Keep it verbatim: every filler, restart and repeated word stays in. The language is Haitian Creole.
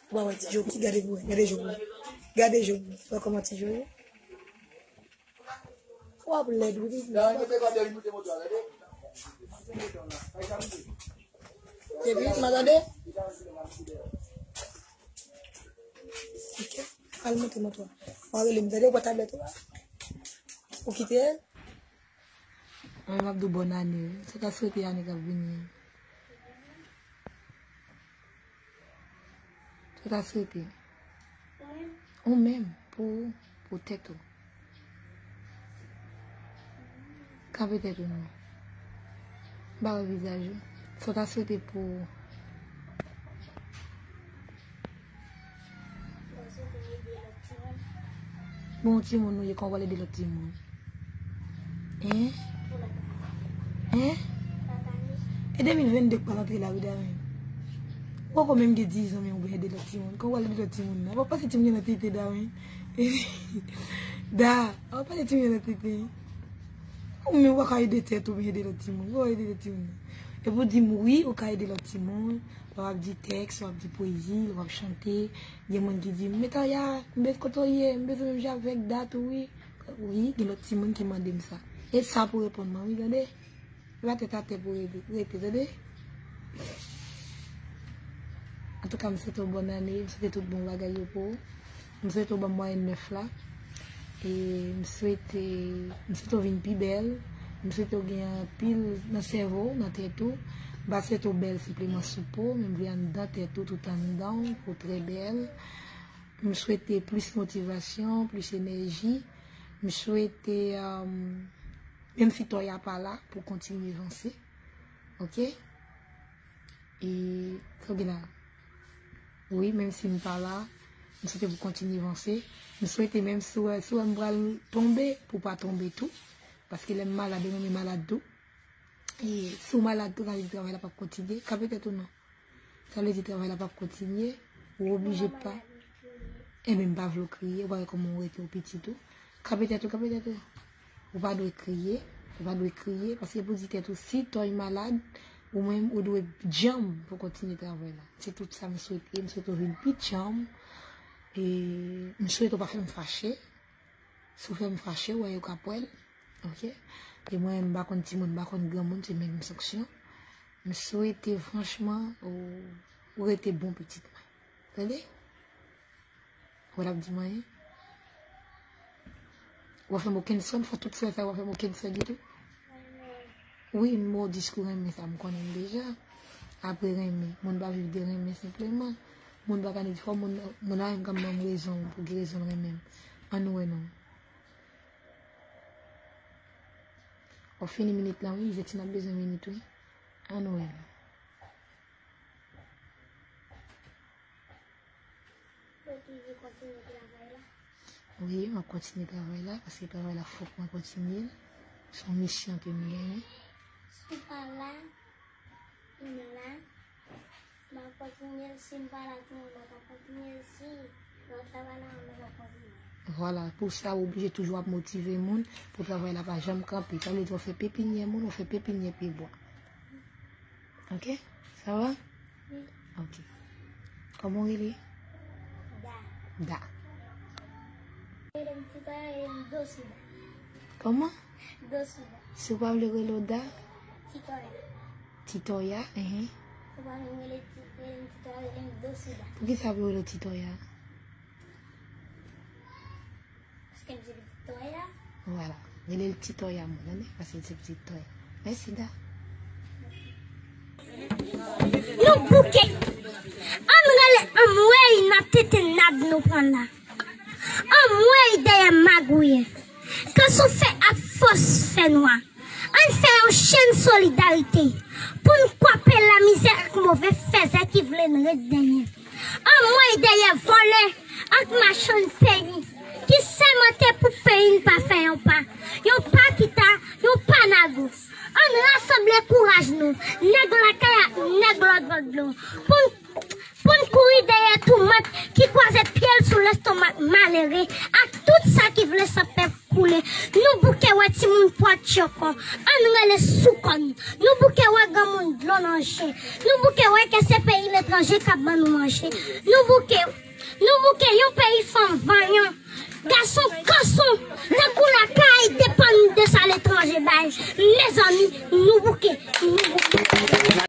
Ou pa wè ti jo, ti gade pou wè, gade jo pou wè. Gade jo pou wè. Wè kòman ti jo ye. W ap lèd, wi, wi. Epi, m a tande. Ok. Al montre mwen tou. Mwen rele m, tande, ou pran tablèt ou la. Ou kite l. Mwen, m ap di w bòn ane, wi. Sa ta swete ane k ap vini an. Sa ta swete. Ou menm, pou ou, pou tèt ou. Kanpe tèt ou non. M pa wè vizaj ou. Sa w ta swete pou ou? Bon, timoun nou ye, kòman w pral ede lòt timoun? Hein? Hein? E de mil vennde k pral antre la, wi, Darren. Ou poko menm gen diz an, men ou gen ede lòt timoun. Kòman w pral ede lòt timoun nan? W ap pase timoun nan tete, Darren. Da, w ap pase timoun nan tete. Ou menm ou pa ka ede tèt ou, men ede lòt timoun. Ou ede lòt timoun. Epi w di m wi, ou ka ede lòt timoun. W ap di tèks, w ap di pwezi, w ap chante. Gen moun ki di m, "Metaya, m bezwen kote w ye, m bezwen menm jan avèk dat ou wi." Wi, gen lòt timoun ki mande m sa. E sa pou reponn mwen, wi, tande. E pa tèt atè pou rete, rete, tande. Antouka, m swete w bòn ane, m swete tout bon bagay yo pou ou. M swete w ban m mwayèn nèf la. E m swete, m swete w vin pi bèl. M swete w gen anpil nan sèvo w, nan tèt ou. M pa swete w bèl senpleman sou po, men m vle anndan tèt ou, tout anndan w, pou w trè bèl. M swete plis motivasyon, plis enèji. M swete, um, menm si Toya pa la, pou kontinye vanse. Ok? E, sa w gen la? Wi, menm si m pa la, m swete pou kontinye vanse. M swete menm si w, si w wè m pral tonbe, pou w pa tonbe tou. Paske lè m malad, ou menm malad tou. E si w malad tou, sa vle di travay la p ap kontinye. Kanpe tèt ou non. Sa vle di travay la p ap kontinye. Ou oblije pa. Enben, m pa vle w kriye. Ou pa wè kòman w rete w pitit ou. Kanpe tèt ou, kanpe tèt ou. Ou pa dwe kriye. Ou pa dwe kriye. Paske pou di tèt ou, si Toy malad, ou menm, ou dwe djanm pou kontinye travay la. Se tout sa m swete. M swete w vin pi djanm. E m swete w pa fè m fache. Si w fè m fache, w wè yo ka pran l. Ok? E mwen, m pa konn timoun, m pa konn granmoun, se menm sanksyon. M swete franchman ou, ou rete bon pitit mwen. Tande? Ou pa t ap di m anyen? Ou pa fè m okenn sèn, fò tout sèn sa yo pa fè m okenn sèn ditou. Wi, m ba w diskou renmen sa, m konnen l deja. Apre renmen, moun pa viv de renmen senpleman. Moun pa ka di fò moun, moun a menm ka ban m rezon pou ki rezon l renmen m. Ann wè non. W ap fini minit lan wi, Zetine ap bezwen minit wi. Ann wè non. Ou toujou kontinye travay la? Wi, m ap kontinye travay la, paske travay la fòk mwen kontinye l. Se yon misyon ke m genyen. Si w pa la, m la. M ap kontinye l, si m pa la tou, m ap kontinye l, si lòt travay la, m ap kontinye l. Vwala, pou sa, ou oblije toujou ap motive moun pou travay la pa janm kanpe. Sa vle di, w fè pepinyè moun, w fè pepinyè pyebwa. Ok? Sa va? Wi. Ok. Kòman w rele? Da. Da. Rele m Titoya, rele m Dosouda. Kòman? Dosouda. Si w pa vle rele w Da? Titoya. Titoya, enhen. Si w pa vle rele Ti-, rele m Titoya, rele m Dosouda. Poukisa pou yo rele w Titoya? Paske m se pitit Toya. Vwala. Rele l Ti Toya, mwen, tande? Paske l se pitit Toya. Mèsi, Da. Nou bouke. Ann rele anmwey nan tete Nad nou pran la. Anmwey dèyè magouyè. Kanson fè ak fòs fènwa. Ann fè yon chenn solidarite pou n kwape lamizè ak move fèzè ki vle n ret dèyè. Anmwey dèyè vòlè ak machann peyi ki sèmante pou peyi n pa fè yon pa, yon pa kita, yon pa nago. Ann rasanble kouraj nou, nèg lakay ak nèg lòtbò dlo, pou n, pou n kouri dèyè toumant ki kwaze pye l sou lestomak malere ak tout sa ki vle san pèp koule. Nou bouke wè timoun pwatchoko. Ann rele sou kò n. Nou bouke wè granmoun dlo nan je. Nou bouke wè ke se peyi letranje k ap ban nou manje. Nou bouke, nou bouke yon peyi fanm vanyan. Gason kanson, tankou lakay, depann de sa letranje bay. Mezanmi, nou bouke, nou bouke.